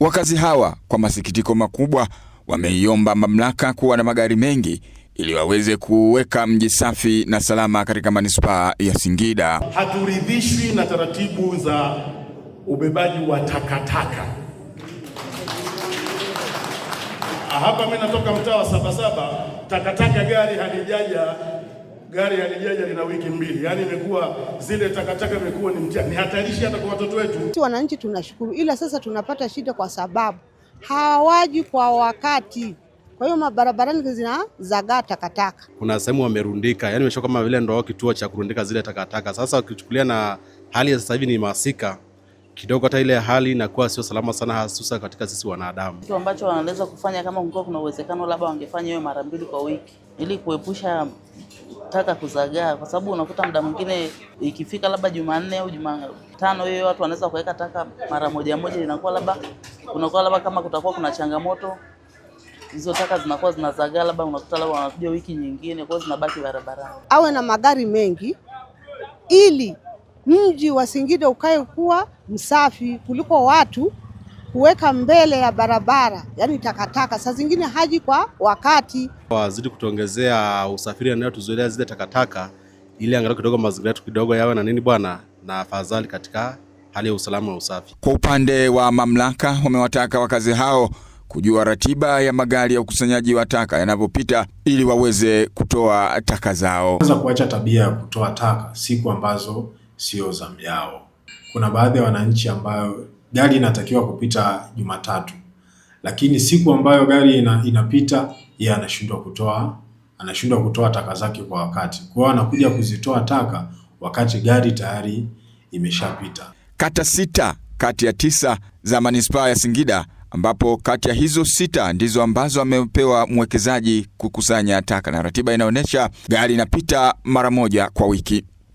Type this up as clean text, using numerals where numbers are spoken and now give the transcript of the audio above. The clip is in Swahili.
Wakazi hawa kwa masikitiko makubwa wameiomba mamlaka kuwa na magari mengi ili waweze kuweka mji safi na salama katika manispaa ya Singida. Haturidhishwi na taratibu za ubebaji wa takataka. Hapa mimi natoka mtaa wa Sabasaba, takataka gari halijaja, gari halijaja lina wiki mbili. Yaani imekuwa zile takataka imekuwa ni mtihani, ni hatarishi hata kwa watoto wetu. Wananchi tunashukuru, ila sasa tunapata shida kwa sababu hawaji kwa wakati, kwa hiyo mabarabarani zinazagaa takataka. Kuna sehemu wamerundika, yani imesha kama vile ndio kituo cha kurundika zile takataka. Sasa ukichukulia na hali ya sasa hivi ni masika kidogo, hata ile hali inakuwa sio salama sana, hususa katika sisi wanadamu. Kitu ambacho wanaweza kufanya kama kungekuwa kuna uwezekano, labda wangefanya hiyo mara mbili kwa wiki ili kuepusha taka kuzagaa, kwa sababu unakuta muda mwingine ikifika labda Jumanne au Jumatano hiyo watu wanaweza kuweka taka mara moja moja, inakuwa labda kunakuwa labda kama kutakuwa kuna changamoto hizo taka zinakuwa zinazagaa, labda unakuta labda wanakuja wiki nyingine, kwa hiyo zinabaki barabarani. Awe na magari mengi ili mji wa Singida ukae kuwa msafi kuliko watu kuweka mbele ya barabara, yani takataka. Saa zingine haji kwa wakati. Wazidi kutuongezea usafiri anayotuzoelea zile takataka, ili angalau kidogo mazingira yetu kidogo yawe na nini bwana, na afadhali katika hali ya usalama wa usafi. Kwa upande wa mamlaka, wamewataka wakazi hao kujua ratiba ya magari ya ukusanyaji wa taka yanavyopita ili waweze kutoa taka zao. Kwanza kuacha tabia ya kutoa taka siku ambazo sio zamu yao. Kuna baadhi ya wananchi ambayo gari inatakiwa kupita Jumatatu, lakini siku ambayo gari inapita yeye anashindwa kutoa taka zake kwa wakati. Kwa hiyo anakuja kuzitoa taka wakati gari tayari imeshapita. Kata 6 kati ya 9 za manispaa ya Singida, ambapo kati ya hizo 6 ndizo ambazo amepewa mwekezaji kukusanya taka na ratiba inaonyesha gari inapita mara moja kwa wiki.